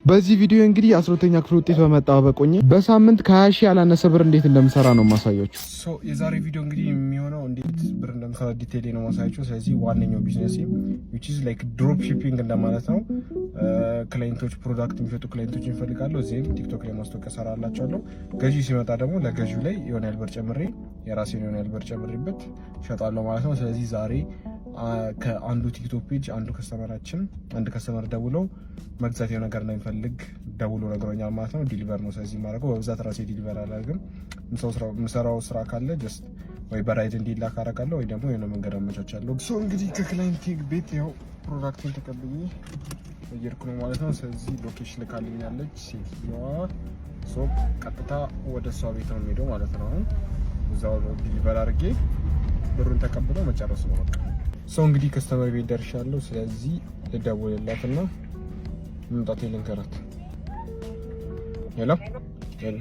በዚህ ቪዲዮ እንግዲህ 12ኛ ክፍል ውጤት በመጠባበቅ ሆኜ በሳምንት ከ20 ሺህ ያላነሰ ብር እንዴት እንደምሰራ ነው የማሳያችሁ። So የዛሬ ቪዲዮ እንግዲህ የሚሆነው እንዴት ብር እንደምሰራ detail ነው ማሳያችሁ። ስለዚህ ዋነኛው ቢዝነስ which is like drop shipping እንደማለት ነው። Client ኦች product የሚሸጡ client ኦች ይፈልጋሉ። እዚህም ቲክቶክ ላይ ማስታወቂያ እሰራላቸዋለሁ። ገዢው ሲመጣ ደግሞ ለገዢው ላይ የሆነ ያህል ብር ጨምሬ፣ የራሴን የሆነ ያህል ብር ጨምሬበት እሸጣለሁ ማለት ነው። ስለዚህ ዛሬ ከአንዱ ቲክቶክ page አንዱ customer ኣችን አንድ customer ደውለው መግዛት የሆነ ነገር እንደሚፈልግ ደውሎ ነግሮኛል ማለት ነው። Deliver ነው ስለዚህ የማደርገው። በብዛት ራሴ deliver አላደርግም። የምሰራው ስራ ካለ just ወይ በ Ride እንዲላክ አደርጋለሁ ወይ ደግሞ የሆነ መንገድ አመቻቻለሁ። So እንግዲህ ከ client ቤት ያው product ኡን ተቀብዬ እየሄድኩ ነው ማለት ነው። ስለዚህ location ልካልኛለች ሴትዮዋ። So ቀጥታ ወደ እሷ ቤት ነው የሚሄደው ማለት ነው። አሁን እዛው deliver አድርጌ ብሩን ተቀብሎ መጨረስ ነው በቃ። So እንግዲህ customer ቤት ደርሻለሁ። ስለዚህ ልደውልላትና መምጣቴ ልንገራት። Hello hello፣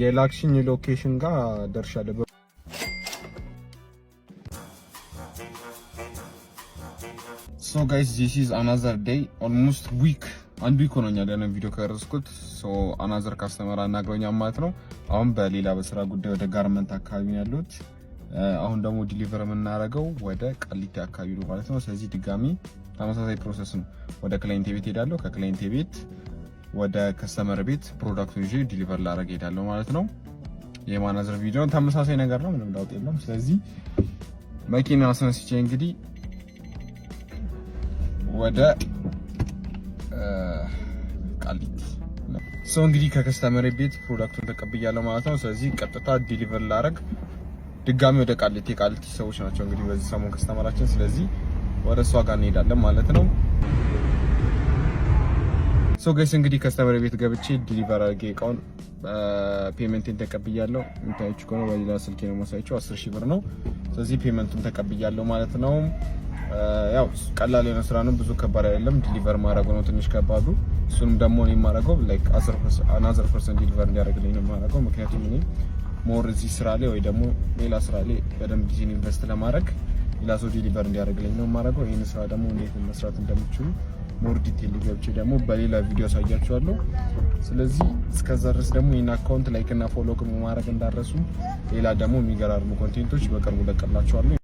የላክሽኝ location ጋር ደርሻለሁ። So guys, this is another day, almost week፣ አንድ week ሆኖኛል ያንን ቪዲዮ ከቀረጽኩት። So another customer አናግረኛል ማለት ነው። አሁን በሌላ በስራ ጉዳይ ወደ ጋርመንት አካባቢ ነው ያሉት። አሁን ደግሞ deliver የምናደርገው ወደ ቃሊቲ አካባቢ ነው ማለት ነው። ስለዚህ ድጋሚ ተመሳሳይ process ነው። ወደ client ቤት ሄዳለሁ። ከ client ቤት ወደ customer ቤት product ኡን ይዤ deliver ላደርግ ሄዳለሁ ማለት ነው። የ another ቪዲዮ ተመሳሳይ ነገር ነው፣ ምንም ለውጥ የለውም። ስለዚህ መኪና አስነስቼ እንግዲህ ወደ ቃሊቲ። So እንግዲህ ከ customer ቤት product ኡን ተቀብያለሁ ማለት ነው። ስለዚህ ቀጥታ deliver ላደርግ ድጋሚ ወደ ቃሊቲ። የቃሊቲ ሰዎች ናቸው እንግዲህ በዚህ ሰሞን customer ኣችን። ስለዚህ ወደ እሷ ጋር እንሄዳለን ማለት ነው። So guys፣ እንግዲህ customer ቤት ገብቼ deliver አድርጌ እቃውን payment ኤን ተቀብያለሁ። የሚታያችሁ ከሆነ በሌላ ስልኬ ነው የማሳያችሁ። 10,000 ብር ነው። ስለዚህ payment ኡን ተቀብያለሁ ማለት ነው። ያው ቀላል የሆነ ስራ ነው፣ ብዙ ከባድ አይደለም። Deliver ማድረጉ ነው ትንሽ ከባዱ። እሱንም ደግሞ እኔ የማደርገው like another person deliver እንዲያደርግልኝ ነው የማደርገው። ምክንያቱም እኔ more እዚህ ስራ ላይ ወይ ደግሞ ሌላ ስራ ላይ በደንብ ጊዜን invest ለማድረግ ሌላ ሰው deliver እንዲያደርግልኝ ነው የማደርገው። ይህን ስራ ደግሞ እንዴት መስራት እንደምችሉ more detail ገብቼ ደግሞ በሌላ ቪዲዮ አሳያችኋለሁ። ስለዚህ እስከዛ ድረስ ደግሞ ይህን account like እና follow ማድረግ እንዳትረሱ። ሌላ ደግሞ የሚገራርሙ content ኦች በቅርቡ ለቅላችኋለሁ።